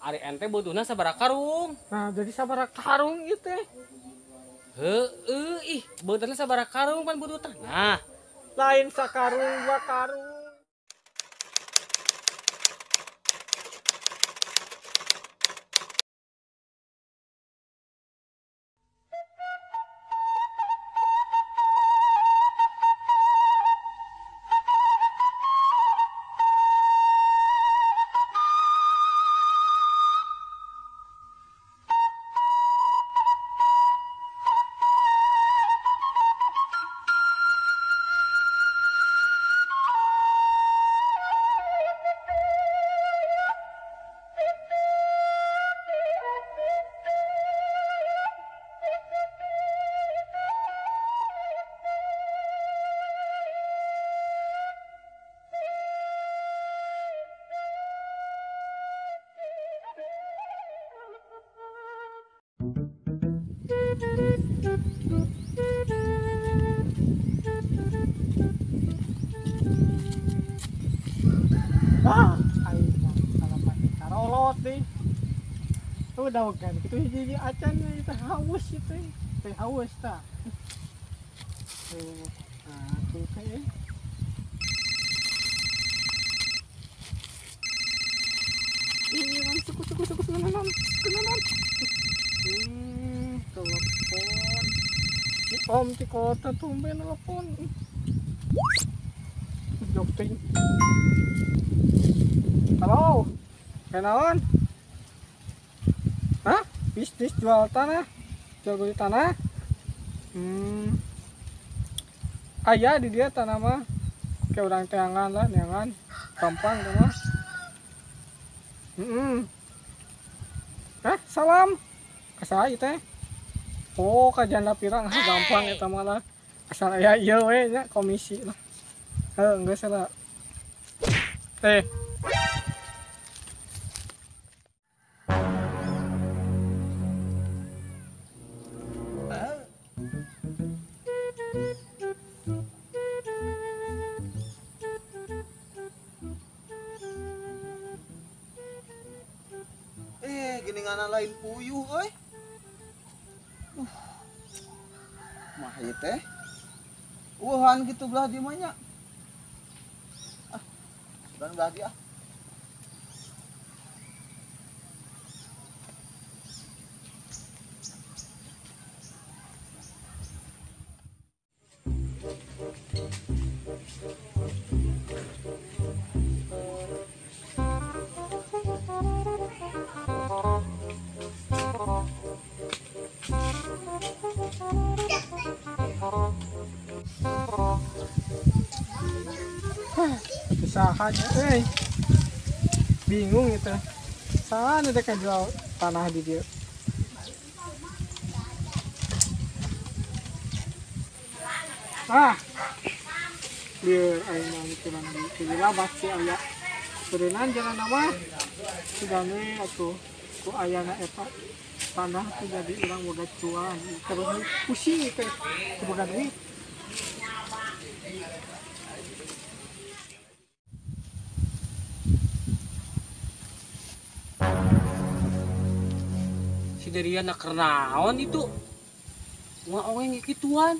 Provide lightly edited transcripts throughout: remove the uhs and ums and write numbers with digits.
Ari ente butuhna sabaraha karung? Nah, jadi sabaraha karung ieu teh? Heueuh, ih, beuteuhna sabaraha karung pan butuh tanah. Lain sakarung dua karung. Wah, aing mah salapan karolot deh. Udah kan kitu hiji acan teh haus ieu teh. Teh haus tah. Tuh, nah tuh teh. Ini suku suku suku kenalan kenalan. Telepon. Si Om di kota tumben telepon. Jokting. Halo, kenalan? Hah? Bisnis jual tanah? Jual beli tanah? Ayah di dia tanah mah. Kayak orang teangan lah, neangan. Gampang tanah. Hah? Salam. Kasah ieu teh. Oh, ka janda pirang gampang eta mah lah. Asal aya ieu we nya komisi lah. Heuh, geus lah. Teh. Gini ngana lain puyuh euy. Mah ieu teh. Uhan kitu belah di mah nya. Ah, dan belah di ah. Usahanya, bingung itu. Sana ada jual tanah di dia. Ah, dia aing mah mikiran di gila pasti aya. Berenang jalan nama, sudah nih atuh ku ayana eta tanah tuh jadi urang boga cuan. Terus pusing itu, boga duit. Si Derian nak kenaon itu nggak orang yang gituan.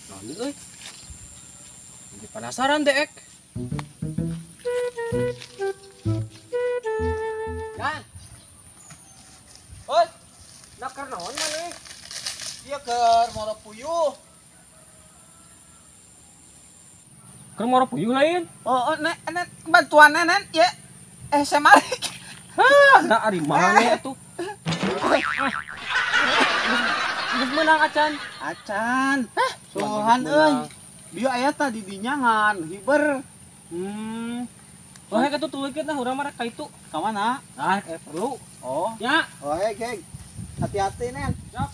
Lalu, jadi penasaran dek. Dan, oi, nak kenaon mana? Iya keur moro puyuh. Keur moro puyuh lain? Oh, nek, nek bantuan nenek ya. Saya malik. Hah, nah ari mana atuh? Geus meunang acan. Acan. Hah, suhan euy. Bieu aya tah di dinya ngan hiber. Wah, kitu tuluykeun nah urang mah rek ka itu. Ka mana? Ah, perlu. Oh. Ya. Oh, heg heg. Hati-hati, Nen. Siap.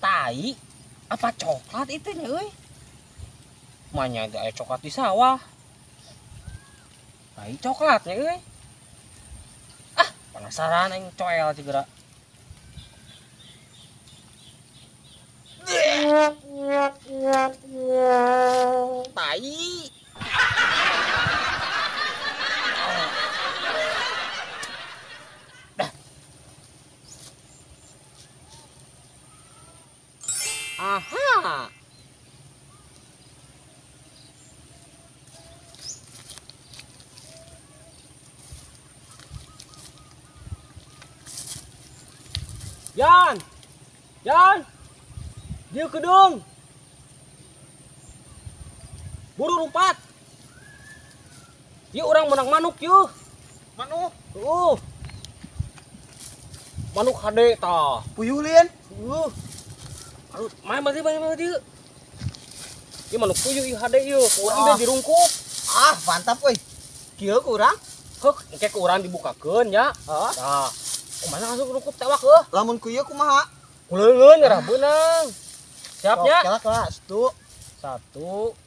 Tai apa coklat itu nih euy? Manya ge aya coklat di sawah. Tai coklatnya euy. Ah, penasaran aing coel segera. Tai. Dah. Aha. Yan. Yan. Dia kedung. Buru rumpat. Yuk orang menang manuk yuk. Manuk. Manuk hade tah. Puyuh lien. Aduh, main berarti berarti. Ieu manuk puyuh ieu hade ieu. Urang teh dirungkup. Ah, mantap euy. Kieu ku urang. Heuk, engke ku urang dibukakeun nya. Heeh. Tah. Kumaha langsung rungkup tewak heuh. Lamun ku ieu kumaha? Kuleungeun ngarah beunang. Siapnya? Oke lah, satu. Satu.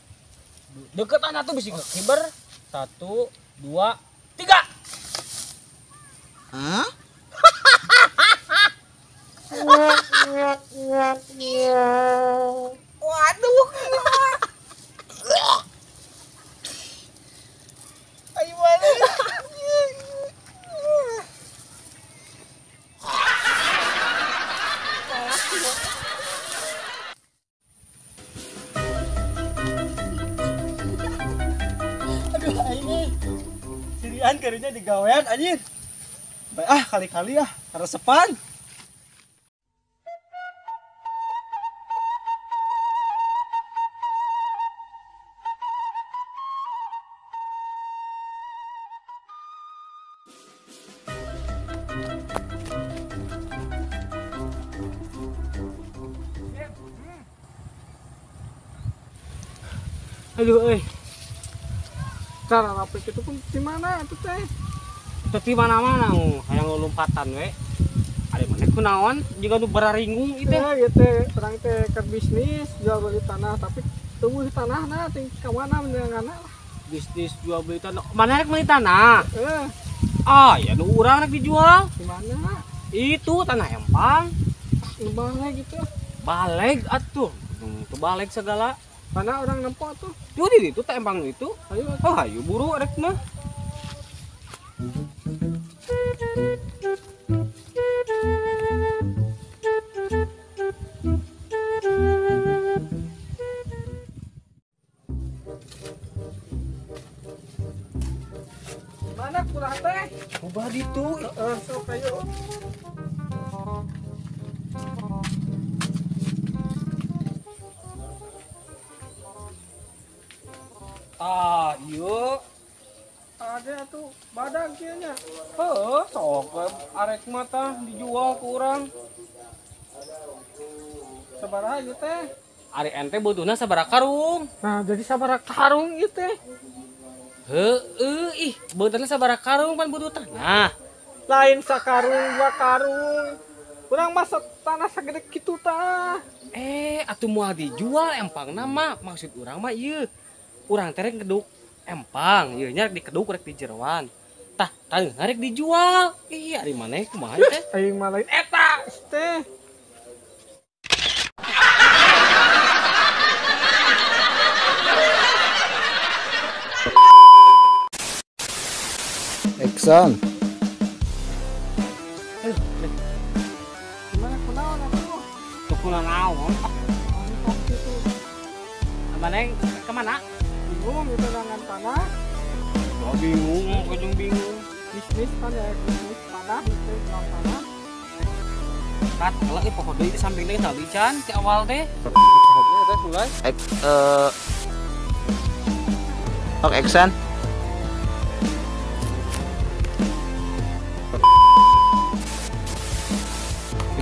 Deketan atuh bisi kiber. 1, 2, 3. Hah? Waduh. Ayo balik. Aduh, ini sirian karinya digawean anjir. Baik ah kali-kali ah karesepan. Aduh euy. Cara rapik itu pun di mana atuh teh? Teu di mana-mana hayang lompatan we. Ari maneh kunaon jiga nu bararingung ieu teh. Ieu teh urang teh keur bisnis jual beli tanah tapi teueuh tanahna ting ka mana mendengarna lah. Bisnis jual beli tanah. Mana rek meuli tanah? Heeh. Ah, ya nu urang rek dijual. Di mana? Itu tanah empang. Nu baleg gitu. Baleg atuh. Teu baleg segala. Mana orang nempo tuh? Tuh di itu teh empang itu. Ayo, oh, ayo buru rek mah. Mana kurang teh? Ubah ditu. Heeh, sok ayo. Ah, ieu ada tuh badag kieu nya. Heuh, sok arek mah tah dijual ku urang. Sabaraha ieu teh? Ari ente butuhna sabaraha karung? Nah, jadi sabaraha karung ieu teh? Heueuh, ih, butuhna sabaraha karung pan butuh tanah. Lain sakarung, dua karung. Urang mah tanah sagede kitu tah. Eh, atuh moal dijual empangna mah. Maksud urang mah ieu. Urang teh rek ngeduk empang, ieu nya rek dikeduk rek dijeroan. Tah, taneuhna rek dijual. Ih, ari maneh kumaha teh? Aing mah lain eta teh. Action. Gimana kunaon atuh? Tuh kunaon? Anu kitu. Maneh kemana? Bingung gitu dengan tanah. Oh, bingung, kujung bingung. Bisnis kan ya, bisnis tanah, bisnis jual tanah. Kat, kalau pokok deui di samping teh tadi can ti awal teh. Pokoknya teh mulai. Ok, action.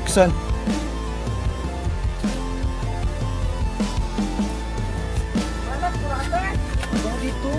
Action. Mana kurang teh? Itu.